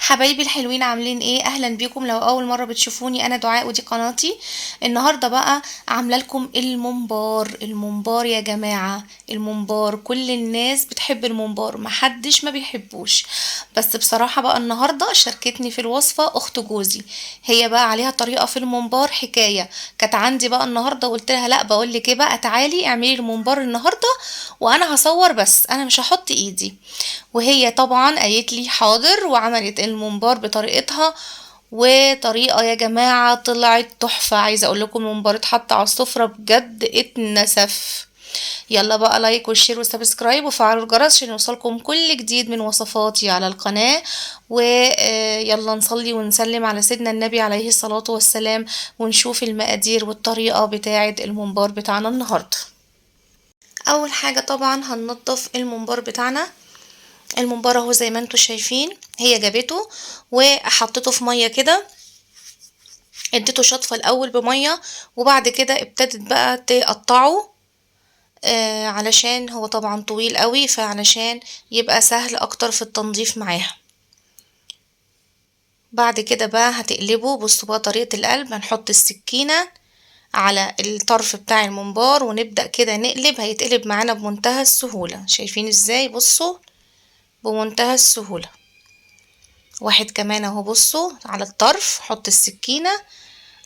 حبايبي الحلوين عاملين ايه؟ اهلا بيكم. لو اول مرة بتشوفوني انا دعاء ودي قناتي. النهارده بقى عامله لكم الممبار. الممبار يا جماعة، الممبار كل الناس بتحب الممبار، محدش ما بيحبوش. بس بصراحة بقى النهارده شاركتني في الوصفة اخت جوزي، هي بقى عليها طريقه في الممبار حكاية. كانت عندي بقى النهارده وقلت لها لا بقول لك ايه بقى، تعالي اعملي الممبار النهارده وانا هصور بس انا مش هحط ايدي. وهي طبعا قالت لي حاضر، وعملت الممبار بطريقتها، وطريقة يا جماعة طلعت تحفة. عايزة اقول لكم الممبار اتحط على السفرة بجد اتنسف. يلا بقى like و share و subscribe وفعلوا الجرس عشان يوصلكم كل جديد من وصفاتي على القناة. ويلا نصلي ونسلم على سيدنا النبي عليه الصلاة والسلام، ونشوف المقادير والطريقة بتاعة الممبار بتاعنا النهاردة. اول حاجة طبعا هننضف الممبار بتاعنا. الممبار اهو زي ما انتوا شايفين، هي جابته وحطيته في مية كده، اديته شطفه الاول بميه، وبعد كده ابتدت بقى تقطعه علشان هو طبعا طويل قوي، فعلشان يبقى سهل اكتر في التنظيف معاها. بعد كده بقى هتقلبه. بصوا بقى طريقه القلب، هنحط السكينة على الطرف بتاع الممبار ونبدأ كده نقلب، هيتقلب معانا بمنتهى السهولة. شايفين ازاي؟ بصوا بمنتهى السهولة. واحد كمان اهو، بصوا على الطرف، حط السكينة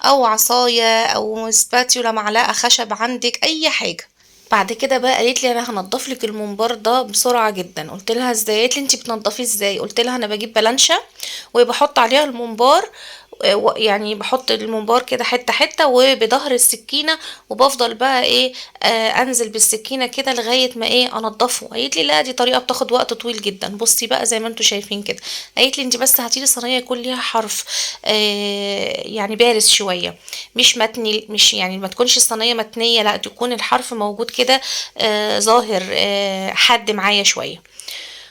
او عصاية او سباتيولا، معلقة خشب عندك، اي حاجة. بعد كده بقى قالت لي انا هنضف لك الممبار ده بسرعة جدا. قلت لها ازاي؟ قالت لي انتي بتنضفيه ازاي؟ قلت لها انا بجيب بلانشة وبحط عليها الممبار، يعني بحط الممبار كده حتة حتة وبظهر السكينة، وبفضل بقى ايه انزل بالسكينة كده لغاية ما ايه انضفه. قالت لي لا دي طريقه بتاخد وقت طويل جدا. بصي بقى زي ما انتوا شايفين كده، قالت لي انت بس هاتي لي صينية يكون ليها حرف يعني بارز شوية، مش متني، مش يعني ما تكونش الصينية متنيه، لا تكون الحرف موجود كده ظاهر حد معايا شوية.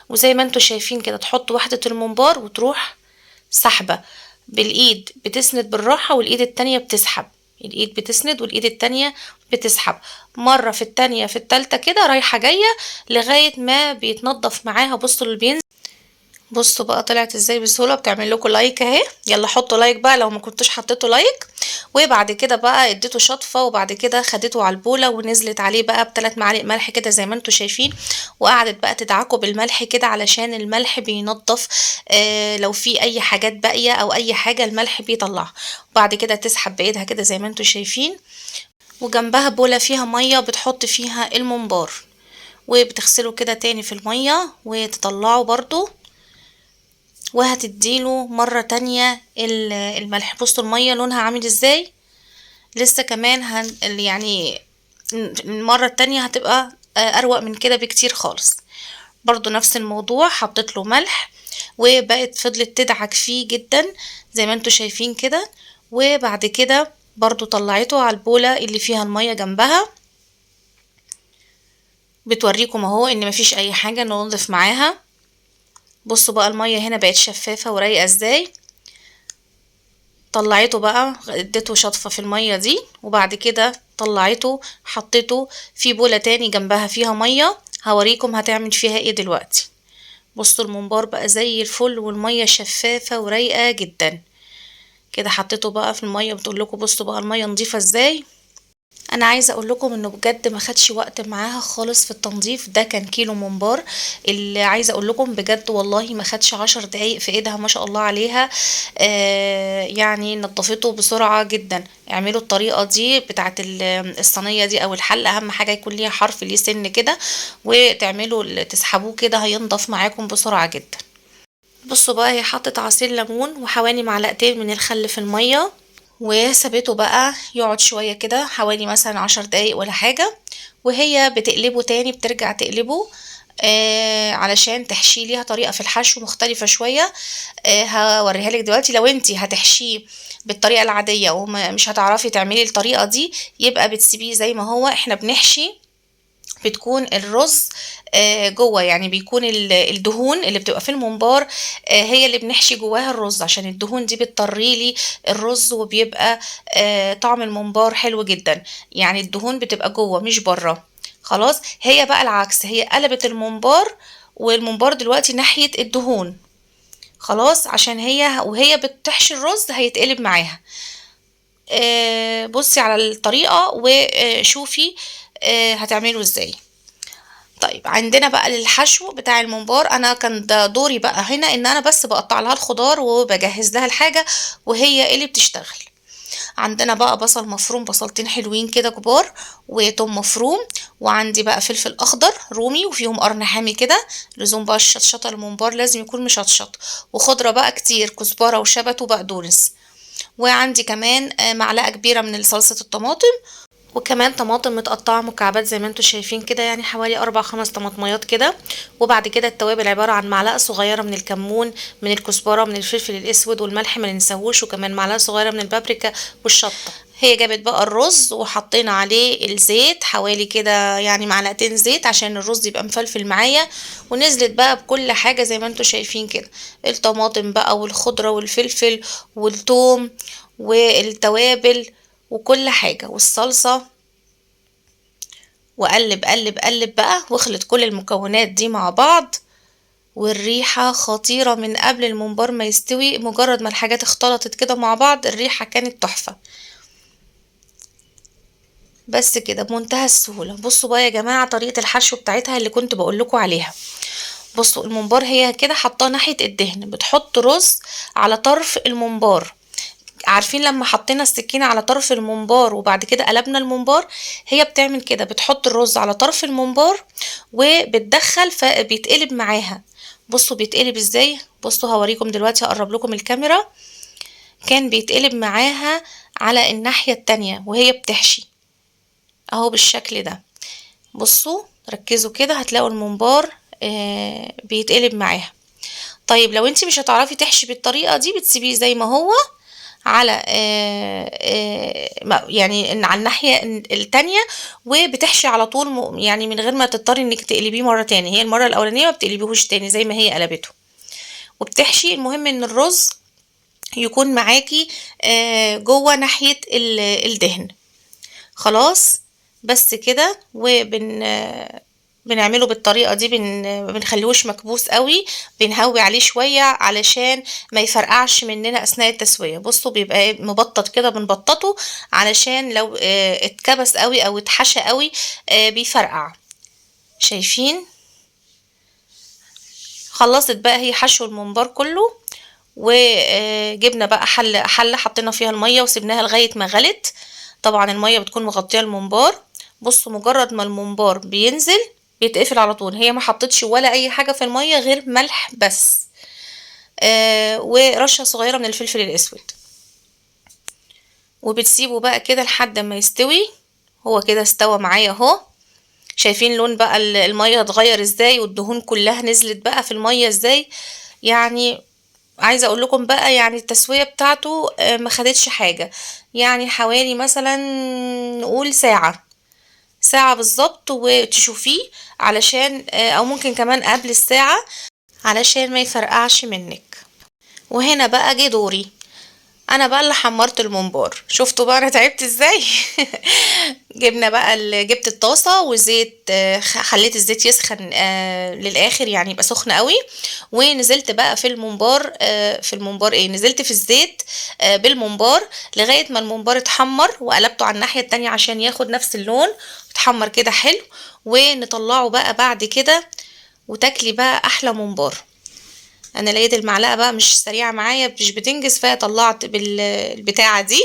وزي ما انتوا شايفين كده تحط واحدة الممبار وتروح سحبه بالايد، بتسند بالراحة والايد التانية بتسحب، الايد بتسند والايد التانية بتسحب، مرة في التانية في التالتة كده رايحة جاية لغاية ما بيتنضف معاها. بصوا اللي بينزل، بصوا بقى طلعت ازاي بسهولة. بتعمل لكم like اهي، يلا حطوا like بقى لو ما كنتوش حطيتوا like. وبعد كده بقى اديته شطفه، وبعد كده خدته على البوله ونزلت عليه بقى ب3 معالق ملح كده زي ما انتوا شايفين، وقعدت بقى تدعكه بالملح كده علشان الملح بينضف لو في اي حاجات باقية او اي حاجة الملح بيطلعها. وبعد كده تسحب بايدها كده زي ما انتوا شايفين، وجنبها بوله فيها مية بتحط فيها الممبار وبتغسله كده تاني في المية وتطلعه برضو، وهتديله مرة تانية الملح. بصوا المية لونها عامل ازاي، لسه كمان يعني المرة التانية هتبقى اروق من كده بكتير خالص. برضو نفس الموضوع، حطيت له ملح وبقت فضلت تدعك فيه جدا زي ما انتوا شايفين كده. وبعد كده برضو طلعته على البولة اللي فيها المية جنبها، بتوريكم اهو ان مفيش اي حاجة ننضف معاها. بصوا بقى المية هنا بقت شفافة ورايقة ازاي. طلعته بقى اديته شطفة في المية دي، وبعد كده طلعته حطيته في بولة تاني جنبها فيها مية، هوريكم هتعمل فيها ايه دلوقتي. بصوا الممبار بقى زي الفل والمية شفافة ورايقة جدا كده. حطيته بقى في المية، بتقول لكم بصوا بقى المية نظيفة ازاي. انا عايزه اقول لكم انه بجد ما خدش وقت معاها خالص في التنظيف ده، كان كيلو ممبار. اللي عايزه اقول لكم بجد والله ما خدش 10 دقايق في ايدها، ما شاء الله عليها، يعني نظفته بسرعة جدا. اعملوا الطريقة دي بتاعه الصينية دي او الحلة، اهم حاجة يكون ليها حرف ليه سن كده، وتعملوا تسحبوه كده هينضف معاكم بسرعة جدا. بصوا بقى هي حطت عصير ليمون وحوالي معلقتين من الخل في المية، وسابته بقى يقعد شوية كده حوالي مثلا 10 دقايق ولا حاجة، وهي بتقلبه تاني، بترجع تقلبه علشان تحشيه. ليها طريقة في الحشو مختلفة شوية، هوريها لك دلوقتي. لو انتي هتحشيه بالطريقة العادية ومش هتعرفي تعملي الطريقة دي يبقى بتسيبيه زي ما هو. احنا بنحشي بتكون الرز جوه، يعني بيكون الدهون اللي بتبقى في الممبار هي اللي بنحشي جواها الرز، عشان الدهون دي بتطري لي الرز وبيبقى طعم الممبار حلو جدا. يعني الدهون بتبقى جوه مش بره خلاص. هي بقى العكس، هي قلبت الممبار والممبار دلوقتي ناحية الدهون. خلاص، عشان هي وهي بتحشي الرز هيتقلب معاها. بصي على الطريقة وشوفي هتعمله ازاي. طيب عندنا بقى للحشو بتاع الممبار، انا كان ده دوري بقى هنا ان انا بس بقطع لها الخضار وبجهز لها الحاجة وهي اللي بتشتغل. عندنا بقى بصل مفروم، بصلتين حلوين كده كبار، وتوم مفروم، وعندي بقى فلفل اخضر رومي وفيهم قرن حامي كده، لزوم بقى الشطشطه، الممبار لازم يكون مشطشط، وخضره بقى كتير، كزبره وشبت وبقدونس. وعندي كمان معلقه كبيرة من صلصه الطماطم، وكمان طماطم متقطعه مكعبات زي ما انتم شايفين كده، يعني حوالي 4-5 طماطميات كده. وبعد كده التوابل عبارة عن معلقه صغيرة من الكمون، من الكزبره، من الفلفل الاسود، والملح ما ننساهوش، وكمان معلقه صغيرة من البابريكا والشطه. هي جابت بقى الرز وحطينا عليه الزيت حوالي كده يعني معلقتين زيت عشان الرز يبقى مفلفل معايا، ونزلت بقى بكل حاجة زي ما انتم شايفين كده، الطماطم بقى والخضره والفلفل والثوم والتوابل وكل حاجة والصلصه، وقلب قلب قلب بقى واخلط كل المكونات دي مع بعض. والريحة خطيرة من قبل الممبار ما يستوي، مجرد ما الحاجات اختلطت كده مع بعض الريحة كانت تحفة. بس كده بمنتهى السهولة. بصوا بقى يا جماعة طريقة الحشو بتاعتها اللي كنت بقول لكم عليها. بصوا الممبار هي كده حطاه ناحية الدهن، بتحط رز على طرف الممبار. عارفين لما حطينا السكينة على طرف الممبار وبعد كده قلبنا الممبار، هي بتعمل كده، بتحط الرز على طرف الممبار وبتدخل فبيتقلب معاها. بصوا بيتقلب ازاي، بصوا هوريكم دلوقتي، هقرب لكم الكاميرا. كان بيتقلب معاها على الناحية التانية وهي بتحشي اهو بالشكل ده. بصوا ركزوا كده هتلاقوا الممبار بيتقلب معاها. طيب لو انتي مش هتعرفي تحشي بالطريقة دي بتسيبيه زي ما هو على يعني على الناحية التانية، وبتحشي على طول، يعني من غير ما تضطري انك تقلبيه مرة تاني. هي المرة الأولانية ما بتقلبيهوش تاني زي ما هي قلبته وبتحشي. المهم ان الرز يكون معاكي جوه ناحية الدهن. خلاص بس كده. بنعمله بالطريقة دي، بنخليهوش مكبوس قوي، بنهوي عليه شوية علشان ما يفرقعش مننا أثناء التسوية. بصوا بيبقى مبطط كده، بنبططه علشان لو اتكبس قوي أو اتحشى قوي بيفرقع. شايفين؟ خلصت بقى هي حشو الممبار كله، وجبنا بقى حلة حطينا فيها المية وسيبناها لغاية ما غلت. طبعا المية بتكون مغطية الممبار. بصوا مجرد ما الممبار بينزل بيتقفل على طول، هي ما حطتش ولا اي حاجة في المية غير ملح بس، ورشة صغيرة من الفلفل الاسود، وبتسيبه بقى كده لحد ما يستوي. هو كده استوى معايا اهو. شايفين لون بقى المية اتغير ازاي، والدهون كلها نزلت بقى في المية ازاي. يعني عايزة اقول لكم بقى يعني التسوية بتاعته ما خدتش حاجة، يعني حوالي مثلا نقول ساعة بالظبط وتشوفيه، علشان او ممكن كمان قبل الساعة علشان ما يفرقعش منك. وهنا بقى جه دوري انا بقى اللي حمرت الممبار. شفتوا بقى انا تعبت ازاي؟ جبنا بقى جبت الطاسه وزيت، خليت الزيت يسخن للاخر يعني يبقى سخن قوي، ونزلت بقى في الممبار، في الممبار ايه نزلت في الزيت بالممبار لغاية ما الممبار اتحمر، وقلبته على الناحية التانية عشان ياخد نفس اللون، اتحمر كده حلو، ونطلعه بقى بعد كده وتاكلي بقى احلى ممبار. انا لقيت المعلقة بقى مش سريعة معايا، مش بتنجز، فطلعت بالبتاعه دي.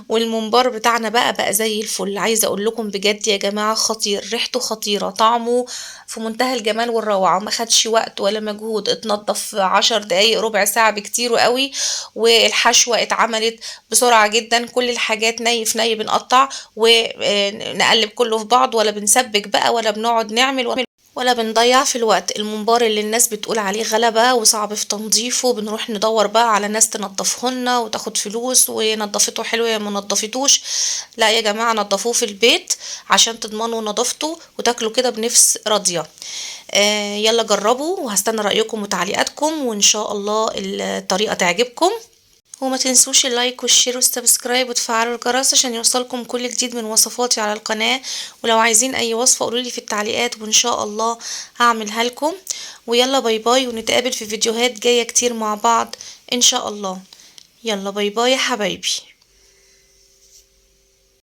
والممبار بتاعنا بقى زي الفل. عايزه اقول لكم بجد يا جماعة خطير، ريحته خطيرة، طعمه في منتهى الجمال والروعه، ما خدش وقت ولا مجهود، اتنضف 10 دقايق ربع ساعة بكتير قوي، والحشوه اتعملت بسرعة جدا. كل الحاجات ني في ني، بنقطع ونقلب كله في بعض، ولا بنسبك بقى ولا بنقعد نعمل ولا بنضيع في الوقت. الممبار اللي الناس بتقول عليه غلبة وصعب في تنظيفه، بنروح ندور بقى على ناس تنظفهن وتاخد فلوس، ونظفته حلوة يا ما نظفتوش. لا يا جماعة، نظفوه في البيت عشان تضمنوا نظافته وتاكلوا كده بنفس راضية. يلا جربوا، وهستنى رأيكم وتعليقاتكم، وإن شاء الله الطريقة تعجبكم. وما تنسوش ال like وال share وال subscribe وتفعلوا الجرس عشان يوصلكم كل جديد من وصفاتي على القناة. ولو عايزين اي وصفة قولولي في التعليقات وان شاء الله هعملها لكم. ويلا bye bye، ونتقابل في فيديوهات جاية كتير مع بعض ان شاء الله. يلا bye bye يا حبايبي.